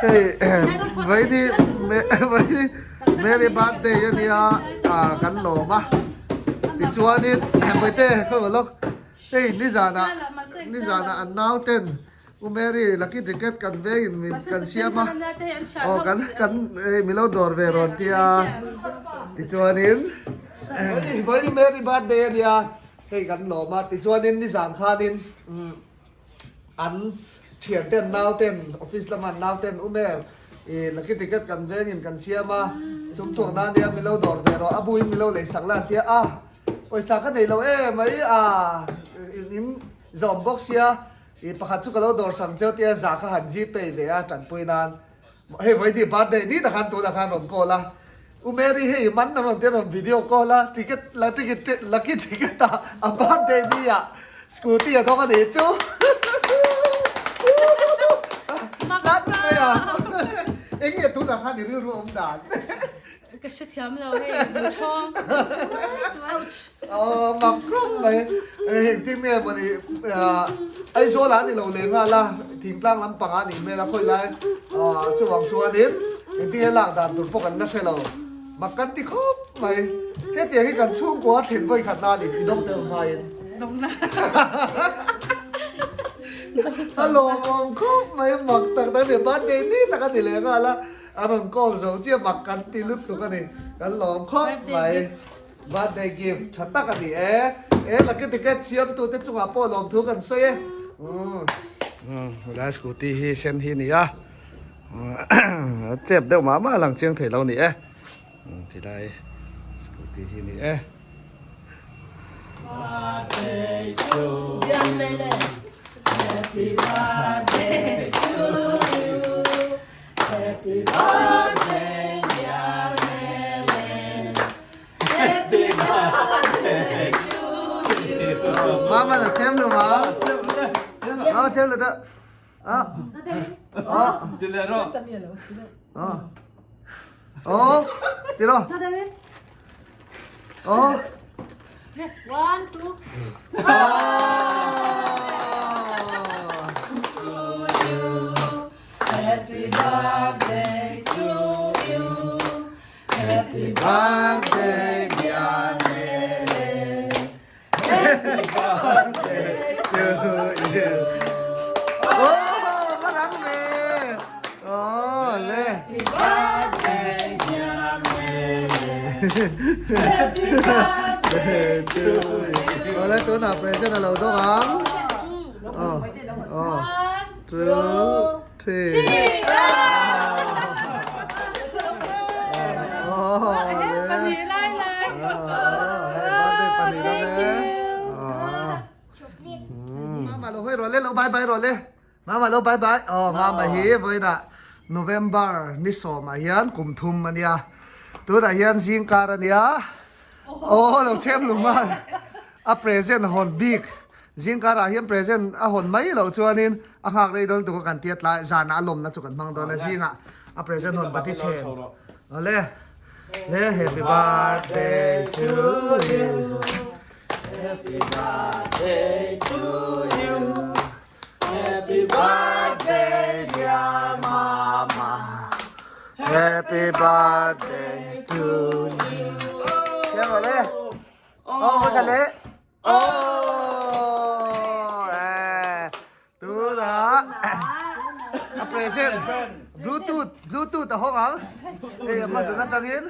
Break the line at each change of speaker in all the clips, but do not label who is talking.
Hei vaini vaini Mary birthday a nia kan lawm a tichuanin Mawite khawi lawk hei nizanah nizanah an nau ten U Mary lucky ticket kan vengin min kan siam a aw kan kan hei milo dawr ve rawn tia tichuanin vaini Mary birthday a nia hei kan lawm a tichuanin nizan khanin An thian ten nau ten office lama an nau ten Umer i lucky ticket kan vengin kan siam a sum thuak nan nia milo dawr ve rawh a buin milo lei sak la an tia a pawisa ka nei lo em mai a in zawm bawk sia i pakhat chu ka lo dawr sang cheu tia za kha han gpay ve a tanpui nan Hei vawi birthday ni tak khan tunah khan rawn call a, U Mary hei man na rawn ti a rawn video call a, ticket la ticket lucky ticket ah a birthday ni ah scooty a dawng a nih chu tlat mai a, eng nge tunah khan i rilru awm dan?
Ka hrethiam lo hei hmu thawng. Ouch.
Aw mak khawp mai. Engtin nge mawni Aizawl ah a ni lo leh nghal a, thingtlang lampang ah a nih hmel a khawi lai chuvang chuanin engtin nge lak dan tur pawh kan la hre lo. Mak kan ti khawp mai. Hetiang hi kan chhungkua a thlen vawi khat na a ni i dawng deuh hmain.
Dawng na.
A lawmawm khawp mai mak tak tak a ni. Birthday ni tak a ni leh nghal a. A rawn call zo chiah mak kan ti lutuk a ni. Kan lawm khawp mai. Birthday gift tha tak a ni e. E lucky ticket siamtute chungah pawh lawmthu kan sawi e. Umm helai scooty hi sen hi a ni a. A chep deuh mah mah a lang chiang thei lo a ni e. Tilai scooty hi a ni e.
Birthday to you. Happy birthday to you. Happy birthday dear Mele. Happy birthday to you.
Mama là xem được mà. Ờ xem được đó. Ờ. Ờ. Ờ. Ờ. Đi đâu? Ờ.
One, two.
Happy birthday to you.
Happy birthday dear Mele. Happy birthday to you. Oh, có rắn về. Oh, le.
Happy birthday dear Mele. Happy birthday to you.
Ole, tunah present a lo dawk ang. Oh, oh. Two, three. Mama lo hawi rawh le, lo bye bye rawh le. Mama lo bye bye. Aw, mama hi vawiinah November ni sawmah hian kum thum a nia. Tunah hian zingkar a nia. Aw, lo chhem lung a. A present hawn bik zingkar ah hian present a hawn mai loh chuanin a nghak rei dawn tuk a kan tia tlai zanah a lawmna chu kan hmang dawn a zingah a present hawn bati chhem awle le happy birthday to you happy birthday to you happy birthday dear mama happy birthday to you awle Aw ka leh aw eh tunah a present bluetooth bluetooth a hawng ang hei a hmazun atangin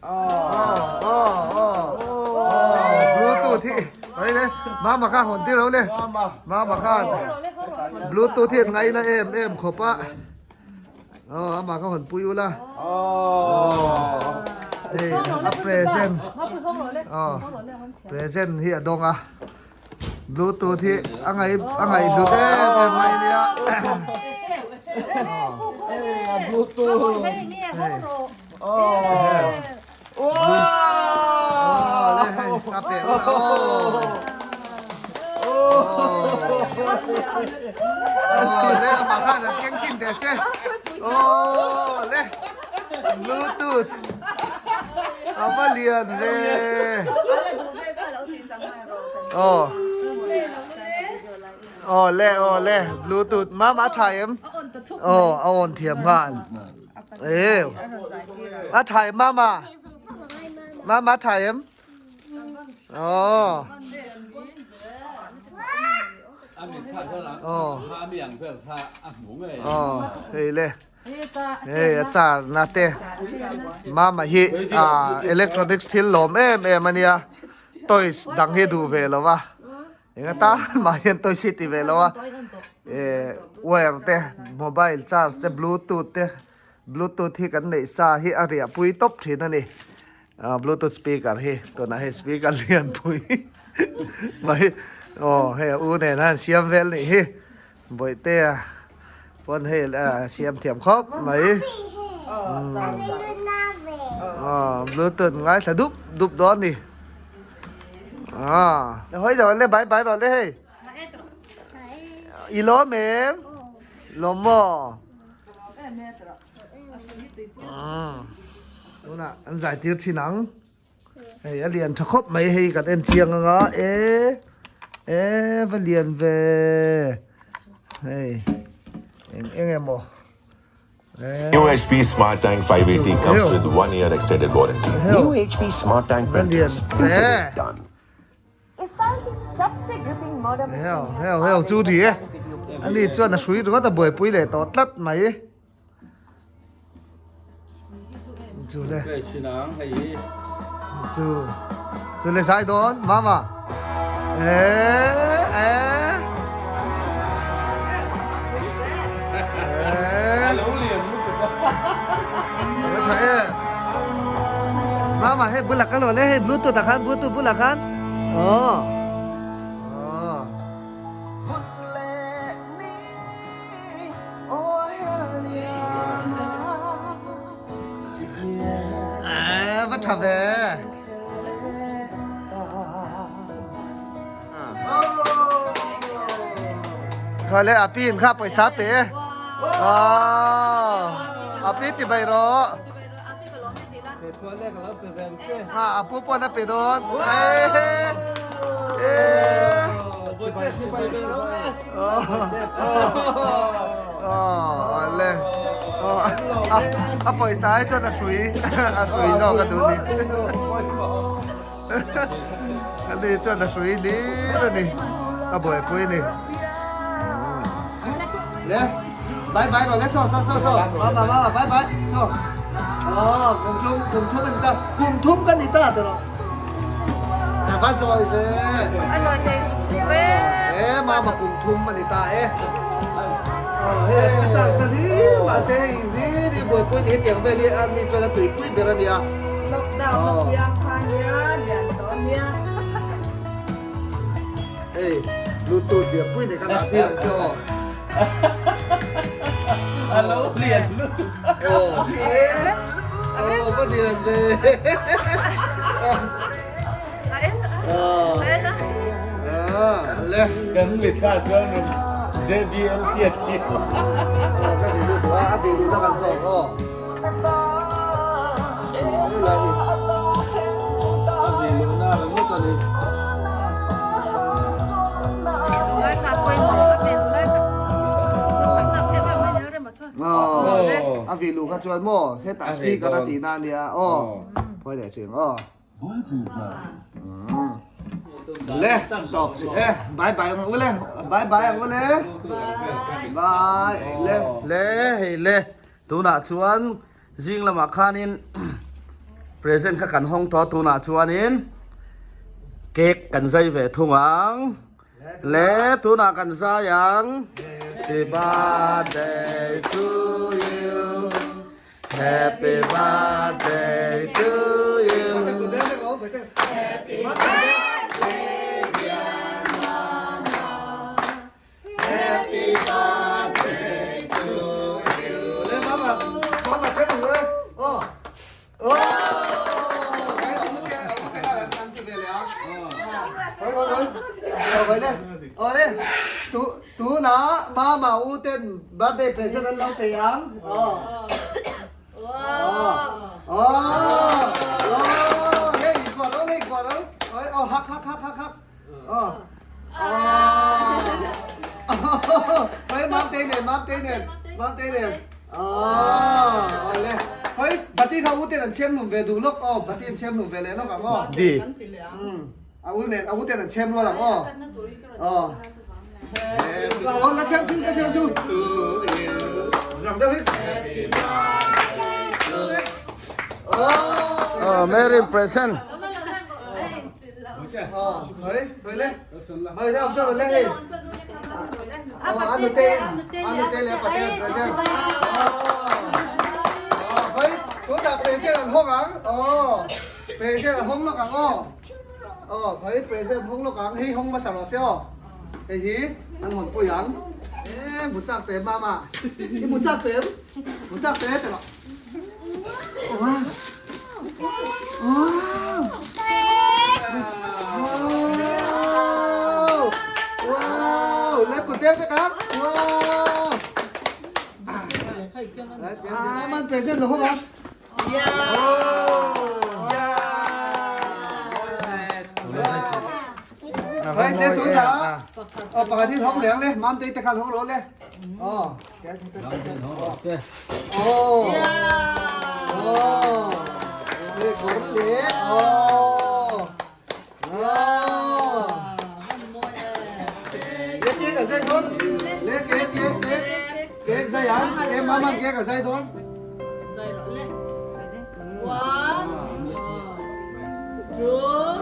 aw aw aw aw bluetooth hi hei le mama kha hawn tir lo le mama khan bluetooth hi an ngaina em em khawp a. Aw amah ka hawn pui ula. Aw hei a present aw present hi a dawng a bluetooth hi a ngai a ngai hlut em em mai nia aw le hei a peh ula aw Aw le amah khan an keng chin teh se aw le bluetooth a va lian ve aw aw le aw le bluetooth mama tha em Aw a on thiam nghal. Eww a tha em mama? Mama a tha em? Aw. Aw. Aw hei le. Hei a car na te mama hi electronics thil lawm em em ania toys dang hi duh ve lo va eng atan mah hian toys hi ti ve lo a eh wire te mobile charge te bluetooth te bluetooth hi kan neih sa hi a riah pui tawp thin a ni bluetooth speaker hi tunah hei speaker lian pui mai aw hei a u nen a han siam vel nih hi. Bawihtea pawn hei a siam thiam khawp mai. Aw bluetooth ngaithla dup dup dawn ni. Aw hawi rawh le bye bye rawh le hei. I lawm em? Lawm maw? Tunah an zai tir thin ang. Hei a lian tha khawp mai hei kan en chiang anga e e va lian ve hei eng eng emaw
New HP Smart Tank 580 comes with 1 year extended warranty. New HP Smart Tank printers consider it done.
Heo heo heo chu ri e ani chuan a hrui ringawt a buaipui leh tawh tlat mai. Chu le. Chu. Chu le sai dawn mama. E e. Tha e. Mama hei bulah kal le hei bluetooth ah khan bluetooth bulah khan. Oh. Oh. Va tha ve. Thôi le api in kha pawisa pe. Oh. Api chi bai ro. Ha apu pawh na pe dawn. A pawisa ai chuan a hrui a hrui zawk a duh ni. Ani chuan a hrui hlir a ni. A buaipui a ni. Le bye bye rồi le so so so so mama mama bye bye so oh kum thum kum thum an ta kum thum kan ni ta te lo va rồi ze e mama kum thum an ni ta e he a chang sa hi ma se hei zi ni buai pui ni tiang vel hi an ni chuan a tui pui ber ania
lockdown a piang kha nia lian tawh nia
Hei bluetooth lian pui nei kha dah tir ang che aw.
A lo lian lutuk.
Aw. Aw va lian ve.
A en a en a.
Le.
Kan mitthla chuan rawn JBL tiat hi.
Aw ka vi lut a, a vi lut a kan zawk aw. A vi luh kha chuan maw hetah speaker a tihna a nia aw phawi leh thin aw le tawk e bye bye ang u le bye bye ang u le bye le
le hei le tunah chuan Zing lamah khanin present kha kan hawng tawh a tunah chuanin cake kan zai ve thung ang le tunah kan zai ang Happy birthday to you Happy birthday to you Happy birthday dear mama
Happy birthday to you. Le mama, mama che mong le. Oh. Oh. Cái ông cái ông cái là ăn thì về lẹ. Ôi ôi ôi. Ôi le. Ôi le. Tu tu na mama u ten birthday present an lo pe ang. Oh. Oh. Oh. Oh. Le quả đó le quả đó. Ôi oh hắc hắc hắc hắc hắc. Ờ. Ôi mam tên này, mam tên này. Mamtei nen. Aww awle. Hoi bati kha u ten an chhem hlum ve duh lawk aw bati an chhem hlum ve leh lawk ang aw.
Di.
A u nen a u ten an chhem rual ang aw. Aw. Aw la chhem chu la chhem chu. Rang deuh hi.
Aw Mary present.
Aw hoi hoi le. Hoi le awm le hei. Aw a nute a nute leh a paten present. Aw hoi tunah present an hawng ang. Aw present an hawng lawk ang aw. Aw hoi present hawng lawk ang hei hawng hmasa rawh se aw. Hei hi an hawn pui ang. E mu chak te mama. I mu chak te mu chak te te rawh. Wow. Wow. Wow. Wow. Lấy của tiếp đấy các. Wow. Đấy, tiếp tiếp em ăn present được không ạ? Đấy, tiếp túi đã. Ờ, bà đi thong liang le, mam tei te khan thong ro le. Ờ, tiếp tiếp tiếp. Ồ. Ồ. Lê cuốn lê. Ồ. Ồ. Lê kia cả dây đốn. Lê kia kia kia. Kia dây á. Kia mama kia cả dây đốn.
Zai rawh le. One, two.